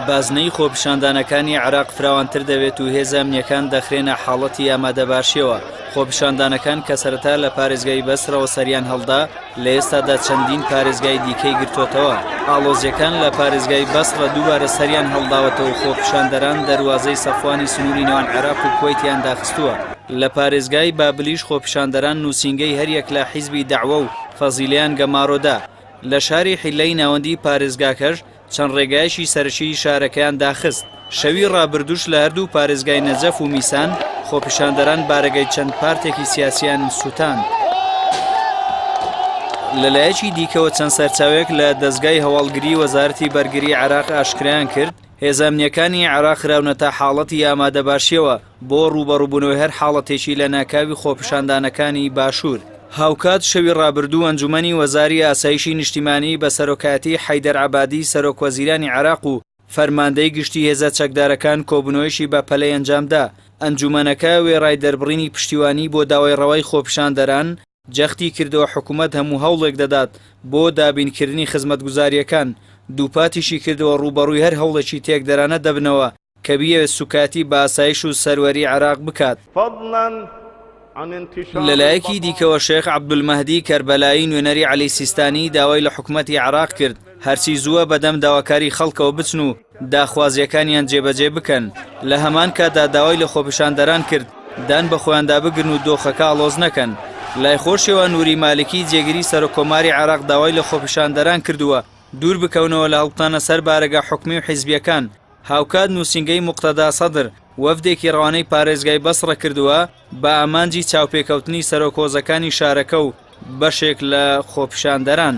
بازنەی خۆپیشاندانەکانی عێراق فراوانتر دەبێت و هێزە ئەمنییەکان دەخرێنە حاڵەتی ئامادەباشییەوە. خۆپیشاندانەکان کە سەرەتا لە پارێزگای بەسرەوە سەریان هەڵدا، لە ئێستادا چەندین پارێزگای دیکەی گرتۆتەوە. ئاڵۆزییەکان لە پارێزگای بەسڕە دووبارە سەریان هەڵداوەتەوە و خۆپیشاندەران دەروازەی سەفوانی سنووری نێوان عێراق و کوەیتیان داخستووە. لە پارێزگای بابلیش خۆپیشاندەران نووسینگەی هەریەک لە حیزبی دەعوە و فەزیلەیان گەمارۆدا. لە شاری حیلەی ناوەندی پارێزگاکەش چەند ڕێگایەکی سەرەکیی شارەکەیان داخست. شەوی ڕابردووش لە هەردوو پارێزگای نەجەف و میسان خۆپیشاندەران بارەگای چەند پارتێکی سیاسییان سووتاند. لەلایەکی دیکەوە چەند سەرچاوەیەک لە دەزگای هەواڵگریی وەزارەتی بەرگریی عێراق ئاشکرایان کرد، هێزە ئەمنییەکانی عێراق خراونەتە حاڵەتی ئامادەباشییەوە بۆ ڕووبەڕووبوونەوەی هەر حاڵەتێکی لەناکاوی خۆپیشاندانەکانی باشوور. هاوکات شەوی ڕابردوو ئەنجوومەنی وەزاری ئاسایشی نیشتیمانی بە سەرۆکایەتی حەیدەر عەبادی سەرۆکوەزیرانی عێراق و فەرماندەی گشتی هێزە چەکدارەکان کۆبوونەوەیەکی بەپەلەی ئەنجامدا. ئەنجوومەنەکە وێڕای دەربڕینی پشتیوانی بۆ داوای ڕەوای خۆپیشاندەران، جەختی کردەوە حکومەت هەموو هەوڵێک دەدات بۆ دابینکردنی خزمەتگوزارییەکان، دووپاتیشی کردەوە ڕووبەڕووی هەر هەوڵێکی تێکدەرانە دەبنەوە کە بیەوێت سوکایەتی بە ئاسایش و سەروەری عێراق بکات. لەلایەکی دیکەوە شێخ عەبدولمەهدی کەربەلایی نوێنەری عەلی سیستانی داوای لە حکومەتی عێراق کرد هەرچی زووە بەدەم داواکاری خەڵکەوە بچن و داخوازییەکانیان جێبەجێ بکەن، لە هەمان کاتدا داوای لە خۆپیشاندەران کرد دان بە خۆیاندا بگرن و دۆخەکە ئاڵۆز نەکەن. لای خۆشیەوە نوری مالکی جێگری سەرۆککۆماری عێراق داوای لە خۆپیشاندەران کردووە دوور بکەونەوە لە هەڵکوتانە سەر بارەگا حکومی و حیزبییەکان، هاوکات نووسینگەی موقتەدا سەدر وەفدێکی ڕەوانەی پارێزگای بەسڕە کردووە بە ئامانجی چاوپێکەوتنی سەرۆک هۆزەکانی شارەکە و بەشێک لە خۆپیشاندەران.